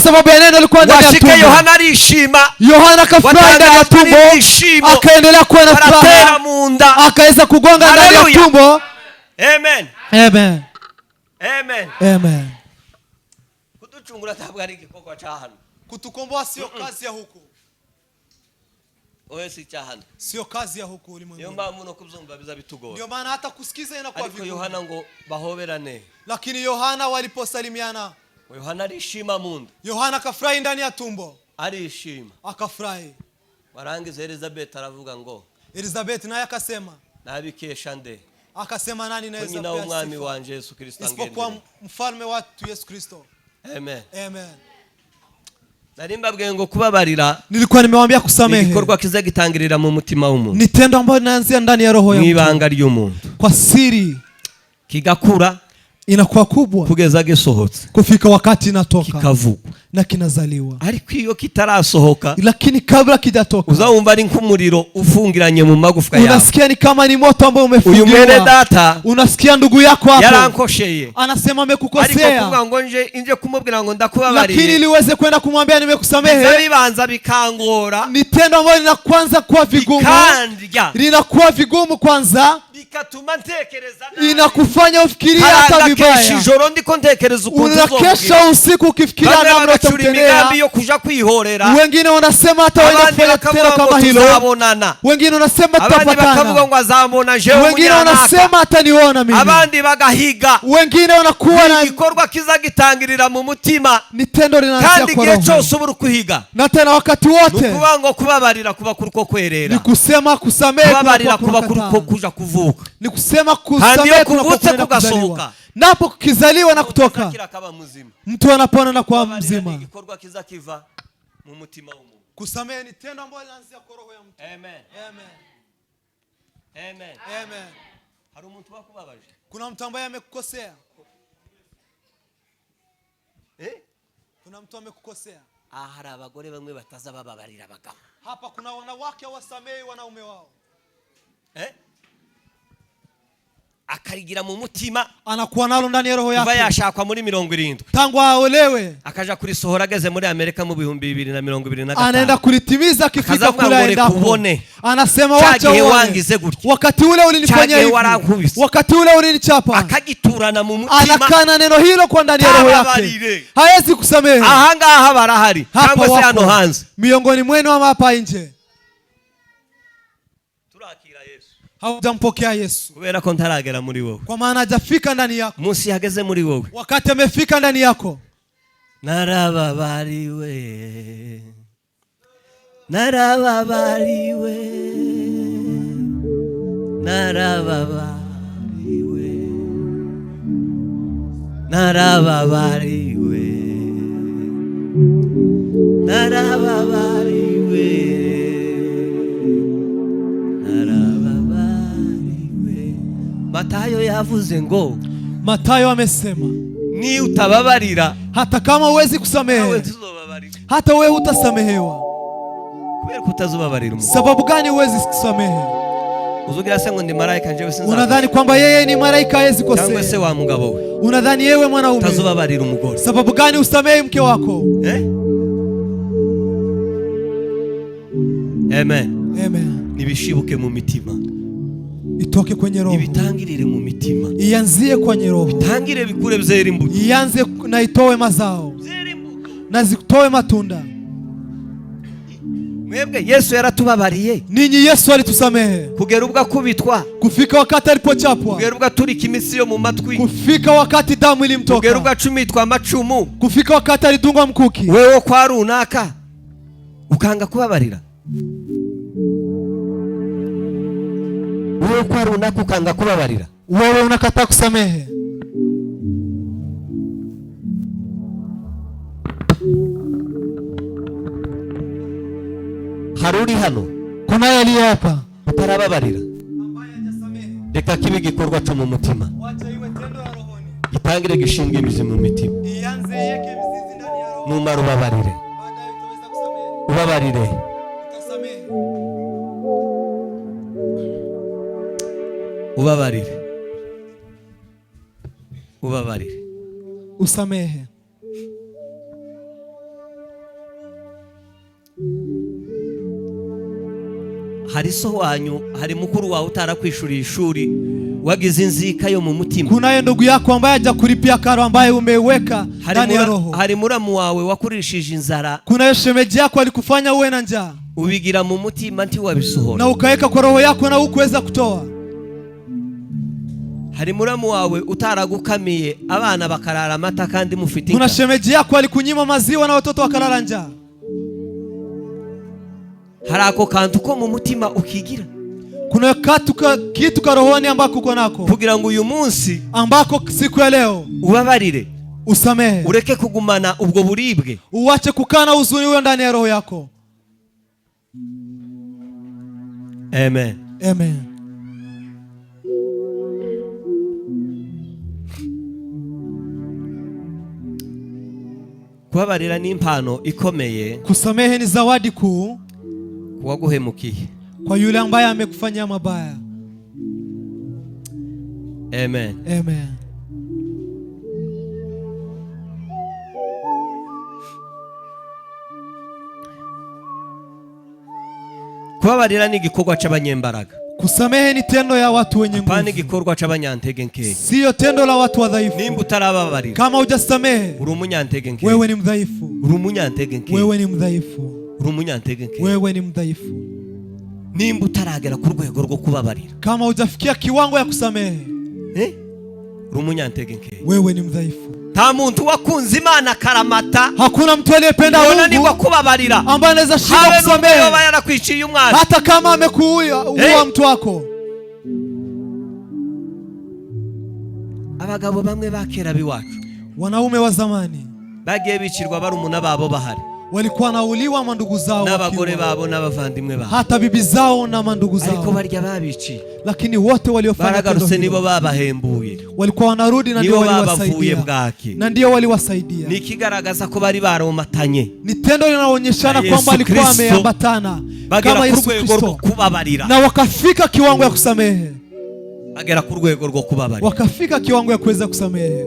Sababu ya neno alikuwa ndani ya Washike tumbo. Yohana arishima. Yohana akafurahi ndani ya Watangazwa tumbo, n'ibyishimo. Akaendelea kuwa na Baratera furaha, mu nda. Akaweza kugonga ndani ya Haleluya. Tumbo. Amen. Amen. Amen. Amen. Kuducungura ntabwo ari igikorwa cya hano. Kutukomboa sio kazi ya huku. Oya, si icya hano. Sio kazi ya huku Niyo ulimwenguni. mpamvu no kubyumva biza bitugora. Ndio maana hata kusikiza inakuwa Ariko vigumu. Yohana ngo bahoberane, Lakini Yohana waliposalimiana, ngo Yohana arishima mu nda. Yohana akafurahi ndani ya tumbo. Arishima. Akafurahi. Warangiza Elizabeth aravuga ngo Elizabeth naye akasema, nabikesha nde akasema, nani ko naweza nyina kupewa w'umwami sifa wanje Yesu Kristo isipokuwa angendereye? Mfalme wetu Yesu Kristo? Amen. Amen. Nari mbabwiye ngo kubabarira Nilikuwa nimewambia ni kusamehe igikorwa kiza gitangirira mu mutima w'umuntu, ni tendo ambayo linaanzia ndani ya roho ya mu mtu, ibanga ry'umuntu, kwa siri, kigakura inakuwa kubwa kugeza gisohotse, kufika wakati inatoka kikavugwa. Na kinazaliwa. Ariko iyo kitarasohoka, Lakini kabla kijatoka, uzawumva ari nk'umuriro ufungiranye mu magufwa yawe. Unasikia ni kama ni moto ambao Uyu mwene umefungiwa. data Unasikia ndugu yako hapo yarankosheye, anasema ariko amekukosea, kuvuga ngo nje nje kumubwira ngo lakini ndakubabariye, ili uweze kwenda kumwambia biza nimekusamehe, bibanza bikangora, ni tendo ambalo linakwanza kuwa vigumu, bikandya, linakuwa vigumu kwanza, bikatuma ntekereza nabi. Inakufanya ufikirie hata Ngakesha vibaya. ijoro ndiko ntekereza ukuntu Unakesha uzomubwira. usiku ukifikiria Bamwe namna bagacura utamtendea. imigambi yo kuja kwihorera. Wengine wanasema hata waenda Abandi kufanya kitendo bakavuga ngo kama hilo. tuzabonana. Wengine wanasema Abandi bakavuga tutapatana. ngo azambona jewe Wengine umunyanaka. wanasema ataniona mimi. Abandi bagahiga. Wengine wanakuwa na Igikorwa kiza gitangirira mu mutima, ni tendo linaanzia kandi kwa igihe roho, cyose uba uri kuhiga. Na tena wakati Ni wote ukuvuga ngo kubabarira kuba kuri ko kwerera. Ni kusema kusamehe Kubabarira kunakuwa kuba kuri ko kunakataa. kuja kuvuka. Ni kusema Kandi iyo kusamehe kunakuwa kuvutse kunaenda kugasohoka, kuzaliwa, napo kukizaliwa na kutoka, Akira akaba muzima. Mtu anapona na kuwa Kubabarira ni mzima. Igikorwa kiza kiva mu mutima w'umuntu. Kusamehe ni tendo ambalo linaanzia kwa roho ya mtu. Amen. Amen. Amen. Amen. Hari umuntu wakubabaje? Kuna mtu ambaye amekukosea? Eh? Kuna mtu amekukosea? Aha hari abagore bamwe bataza bababarira abagabo. Hapa kuna wanawake hawasamehi wanaume wao. Eh? Akarigira mu mutima Anakuwa nalo ndani ya roho kuva yake yashakwa muri 70, tangu aolewe, akaja kurisohora ageze muri Amerika mu 2025. Anaenda kulitimiza akifika Akazavuga kule ngo reka aendako. ubone. Anasema Cya wacha gihe uone, wangize gutya. Wakati ule ulinifanya Cya gihe hivi, warankubise. Wakati ule ulinichapa. Akagiturana mu mutima. Anakaa na neno hilo kwa ndani ya roho yake, Tababarire. Hawezi kusamehe. Ahangaha barahari Hapa cyangwa se hano wako hanze. Miongoni mwenu ama hapa nje. Turakira Yesu. Haujampokea Yesu. Kubera ko ntaragera muri wowe. Kwa maana hajafika ndani yako. Umunsi yageze muri wowe, Wakati amefika ndani yako, narababariwe, narababariwe, narababariwe, narababariwe, narababariwe, narababariwe. Matayo yavuze ngo Matayo amesema, niba utababarira, hata kama huwezi nawe kusamehe, tuzobabarira. Hata wewe hutasamehewa. Kubera ko utazobabarira umuntu. Sababu gani huwezi kusamehe? Uzugira se ngo ndi marayika njyewe sinzakosa? Unadhani kwamba yeye ni malaika, hawezi Cyangwa se kosea? wa mugabo we, Unadhani yewe mwanaume, utazobabarira umugore? Sababu gani usamehe mke wako? Eh? Amen. Amen. Nibishibuke mu mitima. Itoke kwenye roho, Nibitangirire mu mitima. Ianzie kwenye roho, Tangire bikure byera imbuto. Ianze na itoe mazao Byera imbuto. Na zitoe matunda. Mwebwe Yesu yaratubabariye Ninyi Yesu alitusamehe kugera ubwo akubitwa, kufika wakati alipochapwa, kugera ubwo aturika imitsi yo mu matwi, kufika wakati damu kugera ubwo ilimtoka, acumitwa amacumu. Kufika wakati alidungwa mkuki. Wewe kwa runaka ukanga kubabarira, wewe kwa runaka ukanga kubabarira. Wewe unakataa kusamehe. Hari uri hano Kunaye aliye hapa utarababarira? Reka kibe igikorwa cyo mu mutima, gitangire gishinga imizi mu mitima, numara ubabarire, ubabarire, ubabarire, ubabarire. Usamehe. Hari so wanyu, hari mukuru wawe utarakwishuriye ishuri, wagize inzika yo mu mutima. Kunaye ndugu yako ambaye hajakulipia karo, ambaye umeiweka Hari ndani ya roho. Hari muramu wawe wakurishije inzara, Kunayo shemeji yako alikufanya uwe na njaa ubigira mu mutima ntiwabisohora. Na ukaweka kwa roho yako na hukuweza kutoa. Hari muramu wawe utaragukamiye, abana bakarara amata kandi mufite Kuna inka. shemeji yako alikunyima maziwa na watoto wakalala njaa. Hari ako kantu ko mu mutima ukigira Kuna kitu karohoni ambako uko nako, kugira ngo uyu munsi ambako siku ya leo ubabarire, usamehe, ureke kugumana ubwo buribwe. Uwache kukaa na huzuni huyo ndani ya roho yako. Amen. Amen. Kubabarira ni impano ikomeye Kusamehe ni zawadi kuu kuwaguhemukiye. Kwa yule ambaye amekufanyia mabaya. Amen. Amen. Kubabarira ni igikorwa c'abanyembaraga, Kusamehe ni tendo ya watu wenye apana nguvu, igikorwa c'abanyantege nkeya. siyo tendo la watu wadhaifu. Nimba utarababarira, Kama hujasamehe, uri umunyantege nkeya. wewe ni mdhaifu, Uri umunyantege nkeya. wewe ni mdhaifu, Uri umunyantege nkeya. wewe ni mdhaifu. Nimba utaragera ku rwego rwo kubabarira, Kama hujafikia kiwango ya kusamehe, eh? Uri umunyantege nkeya. Wewe ni mdhaifu. Nta muntu wakunze Imana akaramata Hakuna mtu aliyependa yonanirwa Mungu kubabarira, ambaye anaweza shindwa habe n'ubwo kusamehe, yoba yarakwiciye umwana. Hata kama amekuua Eh. mtu wako. Abagabo bamwe ba kera b'iwacu Wanaume wa zamani bagiye bicirwa barumuna babo bahari, walikuwa wanauliwa mandugu zao n'abagore wakiwa, babo n'abavandimwe babo, hata bibi zao na mandugu ariko zao, barya babiciye lakini wote waliofanya tendo baragarutse, nibo hilo babahembuye, walikuwa wanarudi na ndio nibo babavuye waliwasaidia, bwaki. Na ndio waliwasaidia. Ni ikigaragaza ko bari baromatanye Ni tendo linaloonyeshana na kwamba Yesu alikuwa Kristo, ameambatana bagera kama ku Yesu rwego rwo Kristo, kubabarira, na wakafika kiwango ya kusamehe, bagera ku rwego rwo kubabarira. Wakafika kiwango ya kuweza kusamehe.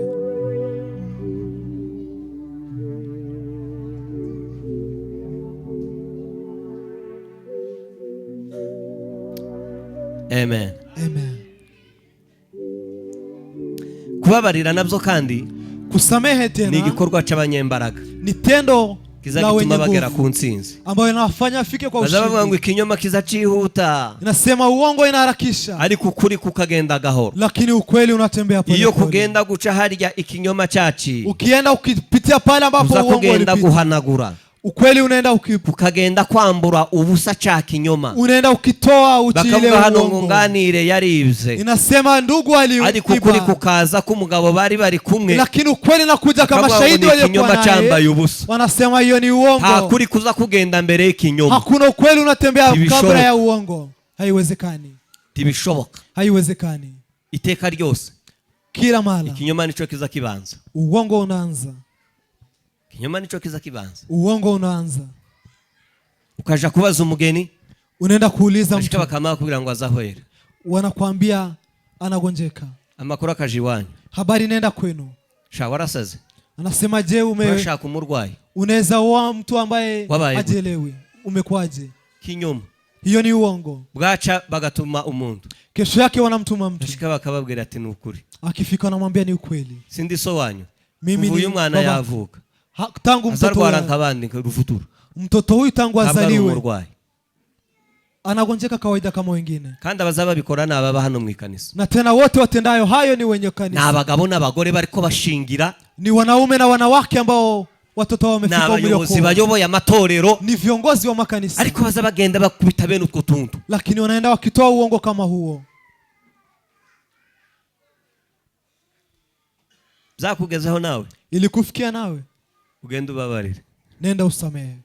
Amen. Amen. Kubabarira nabyo kandi Kusamehe ni tena igikorwa c'abanyembaraga ni tendo kiza la wenye gituma bagera nguvu ku ntsinzi. Ambayo inawafanya afike kwa Baza bavuga ngo ushindi. ikinyoma kiza cihuta, Inasema uongo inaharakisha, ariko ukuri kukagenda gahoro. Lakini ukweli unatembea pole Iyo pole. kugenda guca harya ikinyoma cyaciye, Ukienda ukipitia pale ambapo uza uongo kugenda ulipita, guhanagura, ukweli unaenda kukagenda kwambura ubusa ca kinyoma. Unaenda ukitoa uchi ile Bakavuga hano ngo uongo. nganire yaribye, Inasema ndugu ariko ukuri aliiba, kukaza k'umugabo bari bari kumwe, lakini ukweli nakuja kama bakavuga ngo shahidi ni waliokuwa ikinyoma naye, cyambaye ubusa. Wanasema hiyo ni Nta uongo. kuri kuza kugenda mbere y'ikinyoma. Hakuna ukweli unatembea Ntibishoboka. kabla ya uongo, haiwezekani, Ntibishoboka. Haiwezekani. Iteka ryose Kila mara ikinyoma nico kiza kibanza. Uongo unaanza, Ikinyoma nico kiza kibanza. Uongo unaanza. Ukaja kubaza umugeni, Unaenda kuuliza ashika mtu, bakamara kugira ngo azahwere, wanakuambia anagonjeka, amakuru akaja iwanyu. Habari inaenda kwenu. Sha warasaze, Anasema je, urashaka umurwayi? Unaweza oa mtu ambaye Wabaye gute? hajielewi? Umekuwaje? Kinyoma. Hiyo ni uongo. Bwaca bagatuma umuntu, Kesho yake wanamtuma mtu, ashika bakababwira ati ni ukuri, akifika wanamwambia ni ukweli. Sindi so wanyu, Mimi kuva ni uyu mwana baba. yavuka Tangu mtoto azarwara huyu, nk'abandi ruvutura, mtoto huyu tangu ntabwo ari azaliwe umurwayi. Anagonjeka kawaida kama wengine. Kandi abazaba babikora ni ababa hano mu ikanisa, Na tena wote watendayo hayo ni wenye ni kanisa, abagabo n'abagore bariko bashingira, ni wanaume na wanawake ambao watoto wao ni wamefika umri wa abayobozi kuoa, bayoboye amatorero, ni viongozi wa makanisa, ariko baza bagenda bakubita bene utwo tuntu. Lakini wanaenda wakitoa uongo kama huo. Byakugezeho nawe, Ilikufikia nawe, ugende ubabarire. Nenda usamehe.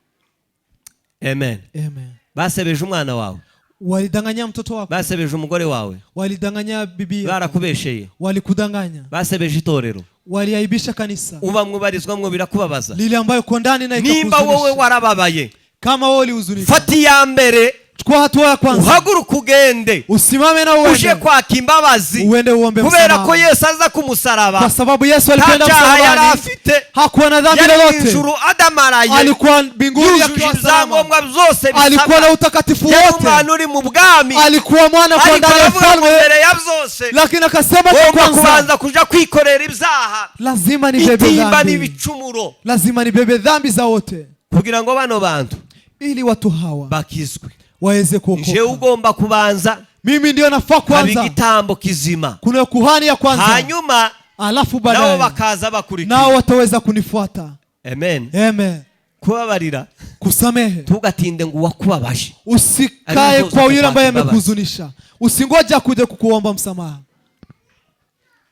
Amen. Amen. Basebeje umwana wawe, Walidanganya mtoto wako, basebeje umugore wawe, walidanganya bibi yako, barakubesheye, walikudanganya, basebeje itorero waliaibisha kanisa ubamwe ubarizwamwo, birakubabaza. Lile ambayo uko ndani na Nimba wowe ikakuhuzunisha. warababaye, Kama wewe ulihuzunika, fata iya mbere, Chukua hatua ya kwanza, Uhaguruke ugende, usimame na uje uende, kwaka imbabazi, uende uombe kubera ko msamaha, Yesu aza ku musaraba kwa sababu Yesu nta alikwenda cyaha yari msalabani, afite. Hakuwa na dhambi Yari mu lolote, ijuru adamaraye, alikuwa mbinguni yujuje akiwa salama, ibyangombwa byose alikuwa bisabwa, na utakatifu yari wote, umwana uri mu bwami. Alikuwa mwana kwa Ariko ndani ya aravuga ngo ufalme, mbere ya byose lakini akasema cha ngomba kwanza kubanza kuja kwikorera ibyaha, lazima nibebe itimba dhambi, n'ibicumuro, lazima nibebe dhambi za wote, kugira ngo bano bantu ili watu hawa bakizwe. Waweze Njewe kuokoka. ugomba kubanza Mimi ndio nafaa haba kwanza, igitambo kizima, kuna kuhani ya kwanza, hanyuma alafu nabo baadaye bakaza nao bakurikira. wataweza kunifuata. Amen. Amen. Kubabarira, Kusamehe, ntugatinde ngo uwakubabaje usikae Alizo kwa yule ambaye kukupa amekuhuzunisha, usingoja kuja kukuomba msamaha.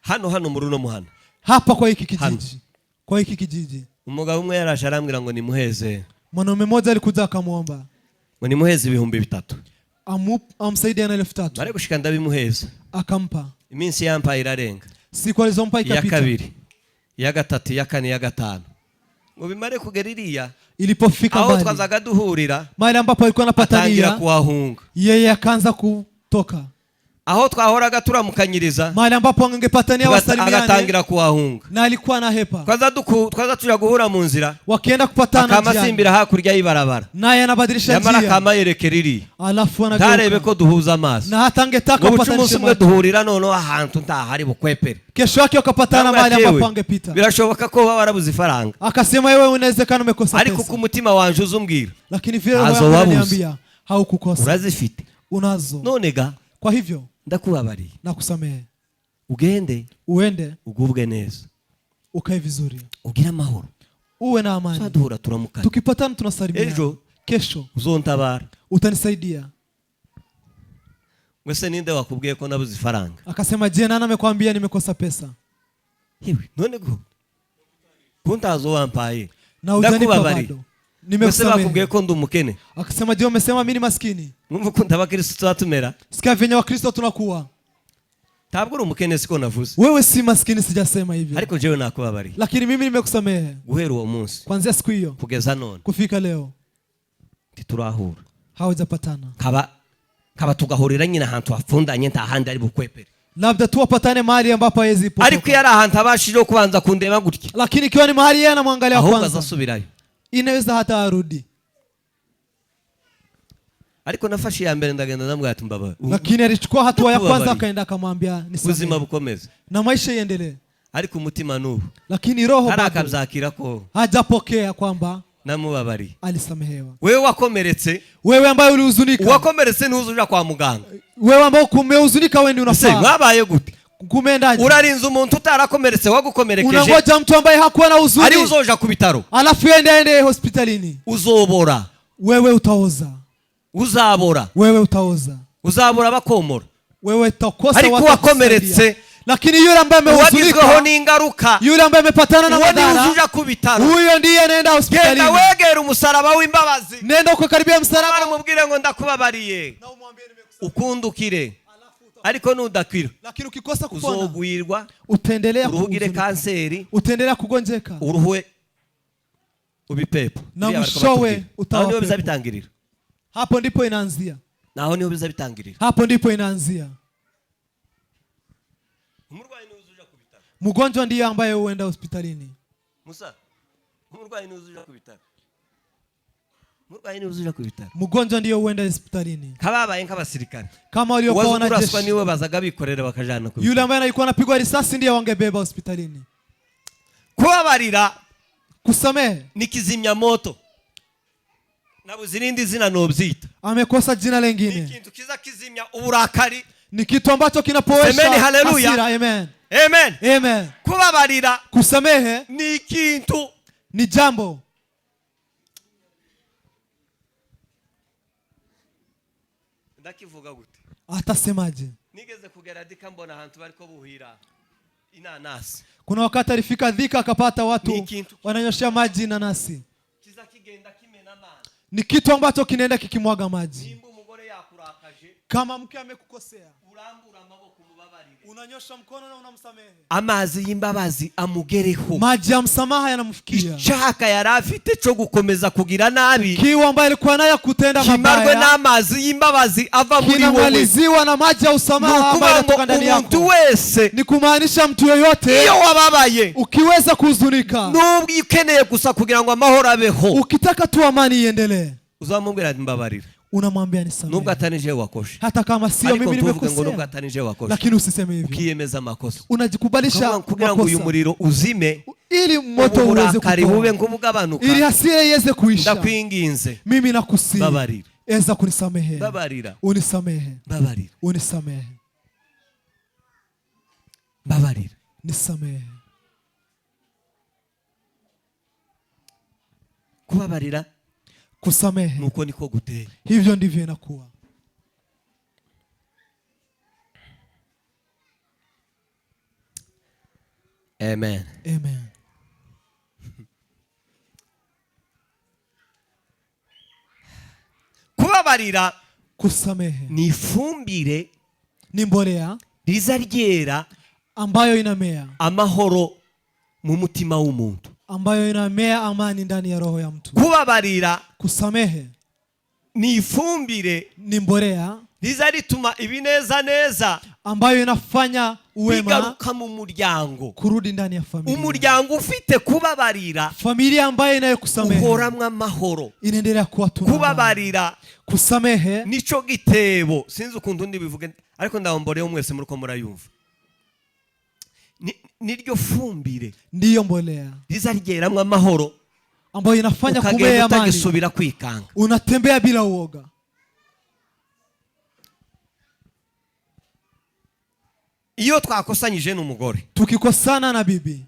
Hano hano muri uno muhana, Hapa kwa hiki Hano. kijiji, kwa hiki kijiji, umugabo umwe yaraje arambwira ngo nimuheze, mwanaume mmoja alikuja akamwomba ngo nimuheze 3000. Amsaidie na 3000. Mare gushika ndabimuheza. Akampa. Iminsi yampaye irarenga, Siku alizompa iya ikapita, kabiri, iya gatatu, iya kane, iya gatanu, ngo bimare kugera iriya ilipofika aho mbali, twazaga duhurira, mahali ambapo alikuwa atangira anapatania, kuhahunga. Yeye akaanza kutoka. Aho twahoraga turamukanyiriza, Mahali ambapo angepatania wasalimiane, agatangira kuhahunga. Na alikuwa na hepa. Twaza tuja guhura mu nzira, Wakienda kupatana njiani, akamasimbira hakurya y'ibarabara, naye anabadilisha yamara njia, akama yerekera iriya, alafu ntarebe anageuka, ko duhuza amaso. Na hata angetaka Ngo buce umunsi upatanishe umwe macho. duhurira noneho ahantu ntahari bukwepere. Kesho yake wakapatana Namwe mahali ati, ambapo "Yewe, angepita. birashoboka ko waba warabuze ifaranga, Akasema, wewe unawezekana umekosa ariko pesa, uko umutima wanje uzumbwira, lakini vile roho ntazo yangu wabuze. inaniambia haukukosa, Urazifite. Unazo. None ga Kwa hivyo ndakubabariye, nakusamehe, ugende, uende, ugubwe neza, ukae vizuri, ugire amahoro. Uwe na amani. Tuzaduhura turamukanya. Tukipatana tunasalimiana. Ejo Kesho uzontabara. Utanisaidia. Ngo ese ninde wakubwiye ko nabuze ifaranga? Akasema, je, nani amekwambia nimekosa pesa? Yewe, none go ko ntazo wampaye, Na hujanipa ndakubabariye. bado, Ngo ese nimekusamehe. bakubwiye ko ndi umukene? Akasema, je, umesema mimi ni maskini? Mwumva ukuntu abakristo tuba tumera. Sikia venye Wakristo tunakuwa. Ntabwo uri umukene, siko navuze. Wewe si maskini, sijasema hivyo, Ariko jewe nakubabariye. Lakini mimi nimekusamehe. Guhera uwo munsi Kuanzia siku hiyo kugeza none kufika leo ntiturahura. Hawajapatana. Kaba kaba tugahurira nyine ahantu hafundanye, nta handi ari bukwepere. Labda tu wapatane mahali ambapo hawezi Ariko potoka. iyo ari ahantu abashije kubanza kundeba gutya, Lakini ikiwa ni mahali yeye anamwangalia ahubwo kwanza, azasubirayo. Inaweza hata arudi. Ariko nafashe iya mbere ndagenda ndamubwira ati mbabare. Lakini alichukua hatua ya kwanza, Ndakubabariye. Akaenda akamwambia Ubuzima nisamehe, bukomeze, na maisha iendelee. Ariko umutima n'ubu Lakini roho bado ntarakabyakira ko hajapokea kwamba namubabariye. Alisamehewa. Wewe wakomeretse, Wewe ambaye ulihuzunika, uwakomeretse ntuzi uja kwa muganga. Wewe ambaye umehuzunika, wewe ndio Ese unafaa. mwabaye gute? Kumeendaje? Urarinze umuntu utarakomeretse wagukomerekeje, Unangoja mtu ambaye hakuwa na ari huzuni, uzoja ku bitaro. Alafu yeye ndiye aende hospitalini. Uzobora. Wewe utaoza. Uzabora. Wewe utaoza. Uzabora bakomora. Wewe utakosa Ariko watu uwakomeretse, kukusaidia. Lakini yule ambaye uwagizweho amehuzunika, n'ingaruka, yule ambaye amepatana na uwo niwe madhara, uzuja ku bitaro. Huyo ndiye anaenda Genda hospitalini. wegera umusaraba w'imbabazi, Nenda ukakaribia msalaba umubwire ngo ndakubabariye, na umwambie nimekusamehe. Ukundukire. Ariko nudakira, Lakini ukikosa kupona, uzogwirwa, utaendelea uruhugire kuhuzunika, kanseri, utaendelea kugonjeka, uruhwe ubipepo. Na Biriya bariko mwishowe batubwira. utawa Aho niho pepo. bizabitangirira. Hapo ndipo inaanzia. Naho niho bizabitangirira. Hapo ndipo inaanzia. Umurwayi niwe uzuja ku bitaro. Mgonjwa ndiye ambaye huenda hospitalini. Musa, umurwayi niwe uzuja ku bitaro, umurwayi niwe uzuja ku bitaro. Mgonjwa ndiye huenda hospitalini. Kababaye nk'abasirikare, Kama waliokuwa uwaza kuraswa wanajeshi, niwe bazaga bikorera bakajana ku yule bitaro. Ambaye alikuwa anapigwa risasi ndiye wangebeba hospitalini. Kubabarira Kusamehe ni kizimyamoto, nabuze irindi zina nobyita. Amekosa jina Ni lengine. Ikintu kiza kizimya uburakari. Ni kitu ambacho kinapoesha Semeni haleluya. hasira. Amen. Amen. Amen. Kubabarira Kusamehe ni ikintu ni jambo ndakivuga gute? Atasemaje? Nigeze kugera Thika mbona ahantu bariko buhira inanasi. Kuna wakati alifika Thika akapata watu Ni kitu- wananyoshea maji nanasi. Kiza kigenda kimena amazi. Ni kitu ambacho kinaenda kikimwaga maji. Nimba umugore yakurakaje, Kama mke amekukosea, urambura amaboko umubabarire. Unanyosha mkono na unamsamehe. Amazi y'imbabazi amugereho. Maji ya msamaha yanamfikia. Icaka yari afite cyo gukomeza kugira nabi Kiu ambayo alikuwa nayo kutenda kimarwe mabaya n'amazi y'imbabazi ava muri wowe. kinamaliziwa na maji ya Ni usamaha ambayo ukuvuga ngo yanatoka ndani umuntu yako. wese Ni kumaanisha mtu yoyote iyo wababaye, ukiweza kuhuzunika, nubwo ukeneye gusa kugira ngo amahoro abeho, ukitaka tu amani iendelee, uzamubwira ati mbabarira, unamwambia nisamehe, nubwo atari jewe wakoshe. Hata kama sio Ariko mimi ntuvuge ngo nubwo nimekosea, atari jewe wakoshe, lakini usiseme hivyo. Ukiyemeza amakosa. Unajikubalisha Kugira ngo uyu makosa muriro uzime, ili moto uweze uburakari bube kutoa, nk'ubugabanuka. Ili hasira iweze kuisha. Ndakwinginze, Mimi nakusihi, babarira, eza kunisamehe, babarira, unisamehe, babarira, unisamehe, babarira. Nisamehe. Kubabarira Kusamehe nuko niko guteye. Hivyo ndivyo inakuwa. Amen. Amen. Kubabarira Kusamehe ni ifumbire ni mbolea riza ryera ambayo inamea, amahoro mu mutima w'umuntu. Ambayo inamea amani ndani ya roho ya mtu. Kubabarira Kusamehe ni ifumbire ni mbolea riza rituma ibineza neza ambayo inafanya uwema bigaruka mu muryango. Kurudi ndani ya familia. Umuryango ufite kubabarira Familia ambayo inayokusamehe uhoramwo amahoro. Inaendelea kuwa tuna amani. Kubabarira Kusamehe nico gitebo, sinzi ukuntu ndi bivuge, ariko ndabomboreho mwese muriko murayumva. Niryo fumbire ndiyo mbolea riza ryeramwo amahoro, ambayo inafanya ukagenda kumea amani, utagisubira kwikanga. Unatembea bila uoga. Iyo twakosanyije n'umugore, Tukikosana na bibi,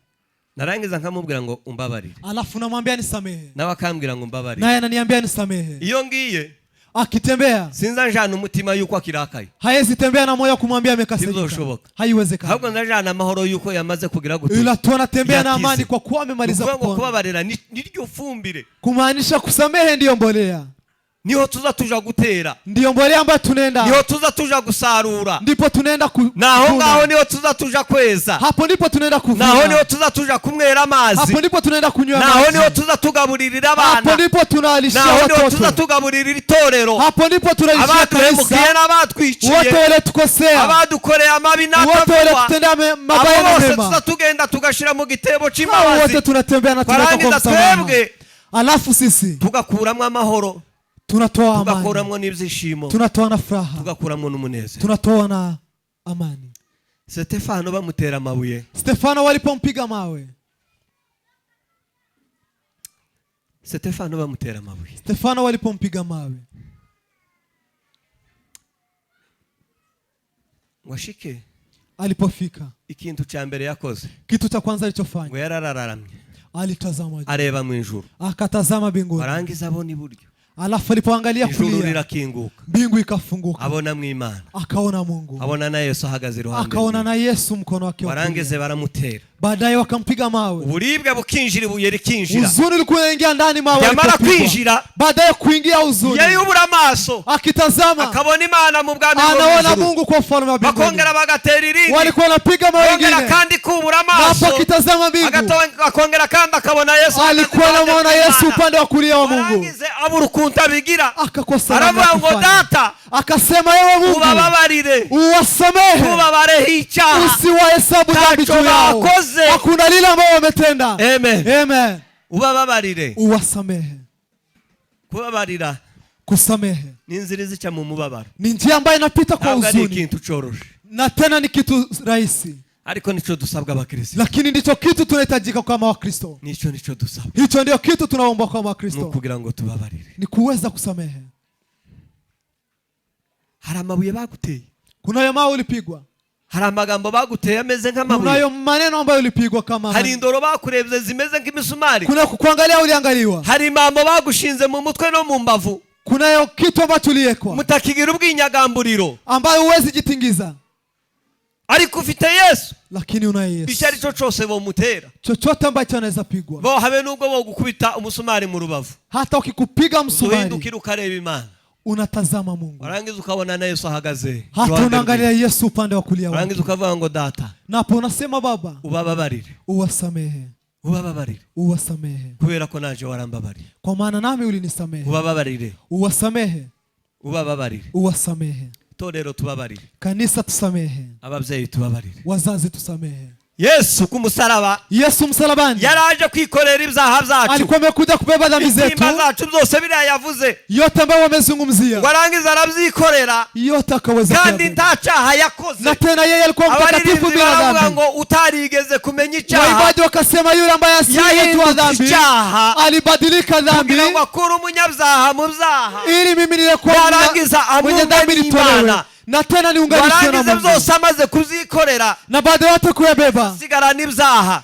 narangiza nkamubwira ngo umbabarire, alafu namwambia nisamehe, nawe akambwira ngo umbabarire, naye ananiambia nisamehe, iyo ngiye akitembea sinza njana umutima yuko akirakaye. Hawezi tembea na moyo kumwambia amekasirika, Ntibizoshoboka. Haiwezekani. Ahubwo ndajana amahoro yuko yamaze kugira gute? Ila tu anatembea na Yakize. amani kwa kuwa amemaliza Ni ukuvuga ngo kupona. kubabarira niryo fumbire, Kumaanisha kusamehe ndiyo mbolea, niho tuza tuja gutera, ndiyo mbolea ambayo tunaenda, niho tuza tuja gusarura, ndipo tunaenda naho ngaho kuvuna. Niho tuza tuja kweza, Hapo ndipo tunaenda naho niho kuvuna, tuza tuja kunywera amazi, hapo ndipo tunaenda kunywa naho niho maji, tuza tugaburirira hapo abana, ndipo tunalishia naho niho tuza watoto, tugaburirira itorero, hapo ndipo tunalishia abaduhemukiye kanisa, n'abatwiciye, wote waliotukosea, abadukoreye amabi wote n'atavugwa, waliotutendea mabaya abo na bose mema, tuza tugenda tugashira mu gitebo hao c'imbabazi, wote tunatembea na tunaweka kwa twarangiza msamaha, twebwe alafu sisi tugakuramo amahoro, tunatoa amani, tugakuramo n'ibyishimo, tunatoa na furaha, tugakuramo n'umunezero. Tunatoa na amani. Stefano bamutera amabuye, Stefano walipompiga mawe, Stefano bamutera amabuye, Stefano walipompiga mawe, ngo ashike, alipofika, ikintu cya mbere yakoze, kitu cha kwanza ngo alichofanya, yarararamye, alitazama juu, areba mu ijuru, akatazama mbinguni, arangiza abona iburyo, alafu alipoangalia ijuru kulia, rirakinguka, mbingu ikafunguka, abona mu Imana, akaona Mungu, abona na Yesu ahagaze iruhande akaona rwe. Na Yesu mkono wake wa kulia. Barangize baramutera, Baadaye wakampiga mawe, uburibwe bukinjira, ibuye rikinjira. Huzuni ilikuwa inaingia ndani, mawe Yamara yalipopigwa. Kwinjira, Baadaye kuingia huzuni, yayubura amaso, akitazama akabona Imana mu bwami bwo mu anaona ijuru. Mungu kwa ufalme wa mbinguni. Bakongera bagatera irindi, Walikuwa wanapiga mawe kongera wengine, kandi kubura na hapo amaso, akitazama mbingu akongera kandi akabona Yesu alikuwa ahagaze anamwona iruhande Yesu rw'Imana. upande wa kulia wa Mungu. Arangize abura ukuntu abigira, Akakosa namna ya aravuga ngo kufanya. Data, Akasema, ewe Mungu, ubababarire, uwasamehe, ubabareho icyaha, usiwahesabu dhambi ntacyo juu yao, bakoze. Hakuna lile ambao wametenda. Amen. Amen. Ubababarire. Uwasamehe. Kubabarira Kusamehe ni inzira izica mu mubabaro, ni njia ambayo inapita kwa ntabwo ari huzuni, ikintu coroshe, na tena ni kitu rahisi, ariko nico dusabwa abakristo. Lakini ndicho kitu tunahitajika kama Wakristo. Nico nico dusabwa, Hicho ndio kitu tunaomba kama ni Wakristo, ukugira ngo tubabarire. Ni kuweza kusamehe. Hari amabuye baguteye, Kunayo mawe ulipigwa, hari amagambo baguteye ameze nk'amabuye, kunayo maneno ambayo ulipigwa kama hari indoro bakurebye zimeze nk'imisumari, kuna kukuangalia uliangaliwa, hari impambo bagushinze mu mutwe no mu mbavu, kunayo kitu ambacho uliwekwa mutakigira ubwinyagamburiro, ambayo huwezi jitingiza, ariko ufite Yesu. Lakini unaye Icyo Yesu. ari cyo cyose bomutera, Chochote ambacho anaweza pigwa, bo habe nubwo bogukubita umusumari mu rubavu, hata ukikupiga msumari, uzuhindukira ukareba Imana. Unatazama Mungu, Warangiza ukabona na Yesu ahagaze hata iruhande unaangalia rwiwe. Yesu upande wa kulia wake, Warangiza ukavuga ngo Data, napo unasema Baba, ubababarire, uwasamehe, ubababarire, uwasamehe, kubera ko naje warambabariye. Kwa maana nami ulinisamehe. Ubababarire. Uwasamehe. Ubababarire. Uwasamehe. Itorero tubabarire. Kanisa tusamehe. Ababyeyi tubabarire. Wazazi tusamehe. Yesu ku musaraba Yesu msalabani yaraje kwikorera ibyaha byacu, alikuwa amekuja kubeba dhambi zetu intimba zacu zose, biriya yavuze, yote ambayo wamezungumzia, ngo arangize arabyikorera, yote akaweza kandi kuyabeba. nta cyaha yakoze. Na tena yeye alikuwa mtakatifu Abaririmbyi bila baravuga dhambi. ngo utarigeze kumenya icyaha Waimbaji wakasema yule ambaye asiyejua yahindutse dhambi icyaha alibadilika dhambi kugira ngo akure umunyabyaha mu byaha, ili mimi nilikuwa yarangiza mwenye amunge dhambi nitolewe n'Imana. Na tena niunganishwe na Warangize Mungu. byose amaze kubyikorera, Na baada ya yote kuyabeba, asigarana ibyaha.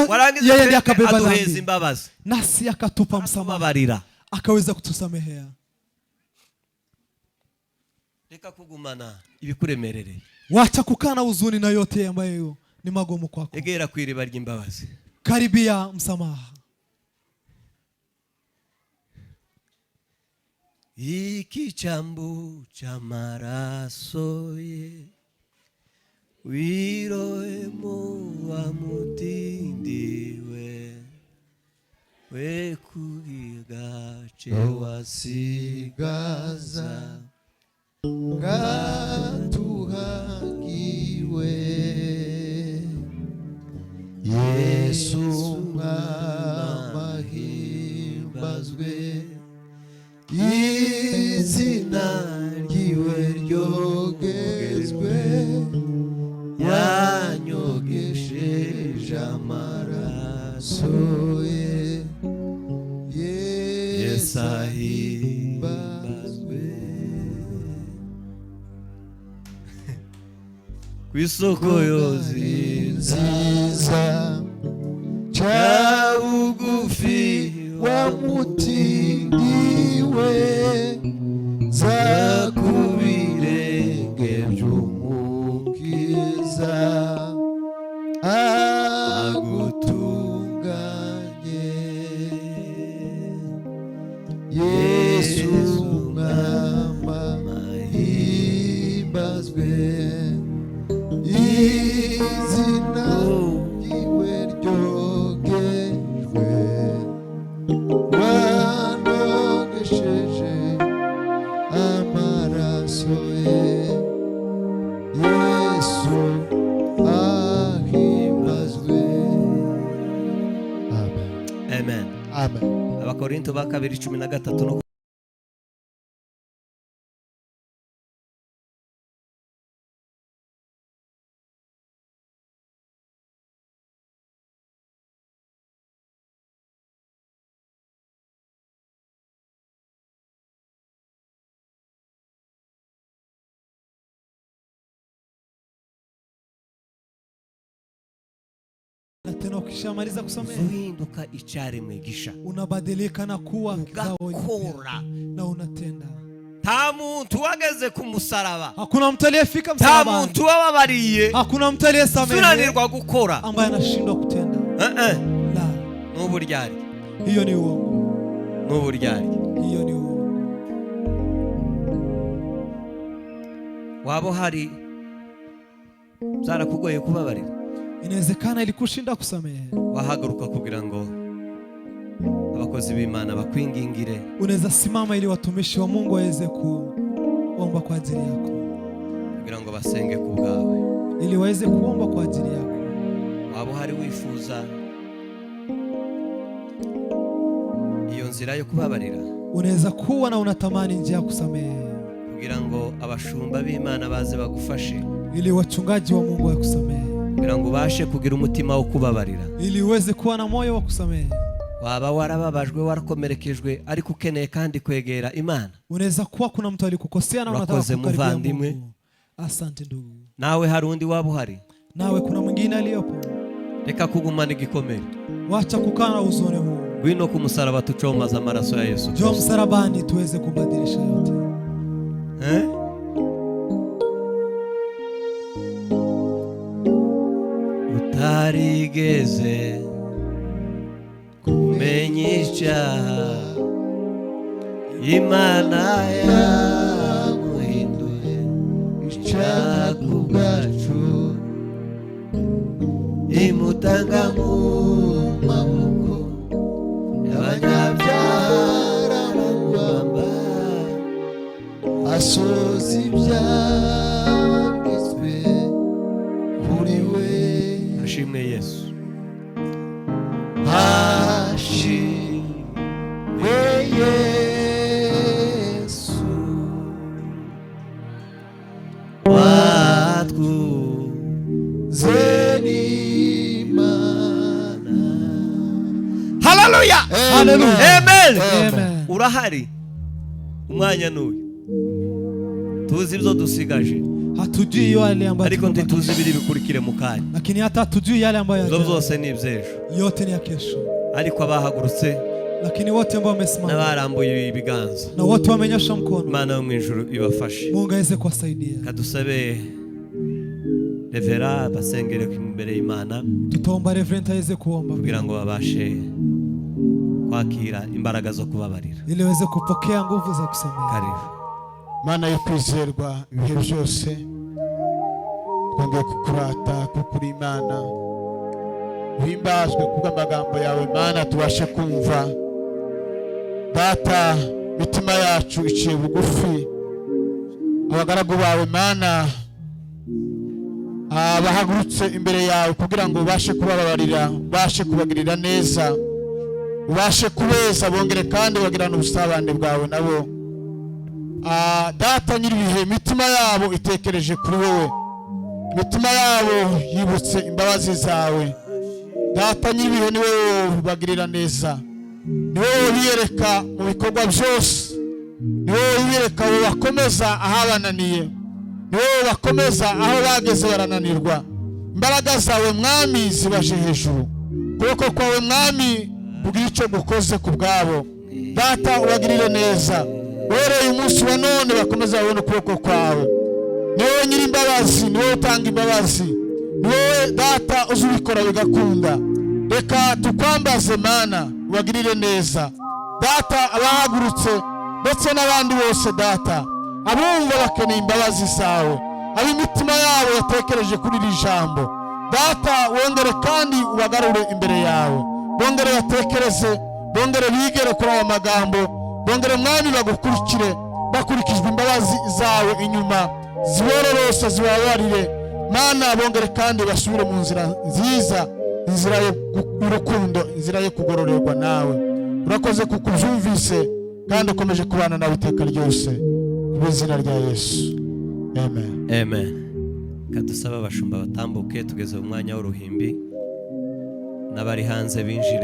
Warangiza yeye ndiye twebwe akabeba aduheza dhambi, imbabazi, nasi akatupa msamaha, tubabarira. Akaweza kutusamehea. Reka kugumana ibikuremerereye. Wacha kukaa na huzuni na yote ambayo ni magumu kwako. Egera ku iriba ry'imbabazi. Karibia msamaha. Iki cyambu cy'amaraso ye wirohemo wa mutindi we, we kugigace wasigaza Gatuhagiwe Yesu mwamahimbazwe, izina ryiwe ryogezwe, yanyogesheje amaraso ye. Yesu ahimbazwe ku isoko yozi nziza ca bugufi wa mutindi we, za ku birenge by'Umukiza agutunganye. Yesu mwama himbazwe, izina ryiwe ryogejwe, wanogesheje amaraso ye. Yesu ahimbazwe. Amen. Amen. Amen. Abakorinto ba kabiri 13 no Na tena ukishamaliza kusamehe, uhinduka icyaremwe gisha, unabadilika na kuwa kizao kipya ugakora. Na unatenda. Nta muntu wageze ku musaraba, Hakuna mtu aliyefika nta msalabani, muntu wababariye hakuna mtu aliyesamehe unanirwa gukora. Ambaye anashindwa kutenda. Eh, eh. La, N'uburyarya. Hiyo ni uongo. N'uburyarya. Hiyo ni uongo. Waba uhari byarakugoye kubabarira, Inawezekana ilikushinda kusamehe, wahaguruka kugira ngo abakozi b'Imana bakwingingire, unaweza simama ili watumishi wa Mungu waweze kuomba kwa ajili yako, kugira ngo basenge ku bwawe. Ili waweze kuomba kwa ajili yako. Waba uhari wifuza iyo nzira yo kubabarira, Unaweza kuwa na unatamani njia ya kusamehe, kugira ngo abashumba b'Imana baze bagufashe, ili wachungaji wa Mungu wakusamehe, kugira ngo ubashe kugira umutima wo kubabarira. Ili uweze kuwa na moyo wa kusamehe. Waba warababajwe, warakomerekejwe, ariko ukeneye kandi kwegera Imana. Unaweza kuwa kuna mtu alikukosea na unataka Urakoze, kukaribia muvandimwe. Mungu. Asante ndugu. Nawe hari undi waba uhari, Nawe kuna mwingine aliyopo, reka kugumana igikomere. Wacha kukaa na huzuni huu. Ngwino ku musaraba tucomaze amaraso ya Yesu Njoo Kristo. msalabani tuweze kubadilisha yote. Eh? Utarigeze kumenya icyaha. Imana yamuhinduye icyaha ku bwacu, imutanga mu maboko y'abanyabyaha, aramubamba, asoza ibyanditswe kuri we. Ashimwe Yesu. Hashimwe Yesu. Watwu Ze n'Imana. Haleluya. Hallelujah. Amen. Amen. Urahari, umwanya n'uyu, tuzi ibyo dusigaje, Hatujui yale ambayo ariko tumebaki, ntituzi ibiri bikurikire mu kanya. Lakini hata hatujui yale ambayo Ibyo yajayo. byose ni iby'ejo. Yote ni ya kesho. Ariko abahagurutse Lakini wote ambao wamesimama n'abarambuye ibiganza, na wote wamenyosha mkono, Imana yo mu ijuru ibafashe. Mungu aweze kuwasaidia. Kadusabe Reverend basengere imbere y'Imana Tutaomba Reverend aweze kuomba kugira ngo babashe kwakira imbaraga zo kubabarira. Ili waweze kupokea nguvu za kusamehe. Karibu. Mana yo kwizerwa ibihe byose, twongeye kukurata kuko uri Imana. Uhimbazwe kubw'amagambo yawe, Mana, tubashe kumva. Data, imitima yacu iciye bugufi, abagaragu bawe, Mana, bahagurutse imbere yawe kugira ngo ubashe kubababarira, ubashe kubagirira neza, ubashe kubeza, bongere kandi bagirane ubusabane bwawe nabo. Data nyir'ibihe, imitima yabo itekereje kuri wowe, imitima yabo yibutse imbabazi zawe. Data nyir'ibihe, ni wowe ubagirira neza, ni wowe ubiyereka mu bikorwa byose, ni wowe ubiyereka, bakomeza ahabananiye, ni wowe bakomeza aho bageze barananirwa. Imbaraga zawe, Mwami, zibaje hejuru, ukuboko kwawe, Mwami, kugira icyo gukoze ku bwabo. Data, ubagirire neza uhereye umunsi wa none, bakomeze babone ukuboko kwawe. Ni wowe nyir'imbabazi, ni wowe utanga imbabazi, ni wowe Data uzi ubikora bigakunda. Reka tukwambaze, Mana, ubagirire neza. Data, abahagurutse ndetse n'abandi bose, Data, abumva bakeneye imbabazi zawe, ab'imitima yabo yatekereje kuri iri jambo, Data, wongere kandi ubagarure imbere yawe, bongere batekereze, bongere bigere kuri aya magambo, bongere, Mwami, bagukurikire bakurikijwe imbabazi zawe inyuma, zibororose, zibabarire, Mana, bongere kandi basubire mu nzira nziza, inzira y'urukundo, inzira yo kugororerwa nawe. Urakoze kuko ubyumvise kandi ukomeje kubana nawe iteka ryose, mu izina rya Yesu, amen. Amen. Kadusaba abashumba batambuke, tugeze mu mwanya w'uruhimbi, n'abari hanze binjire.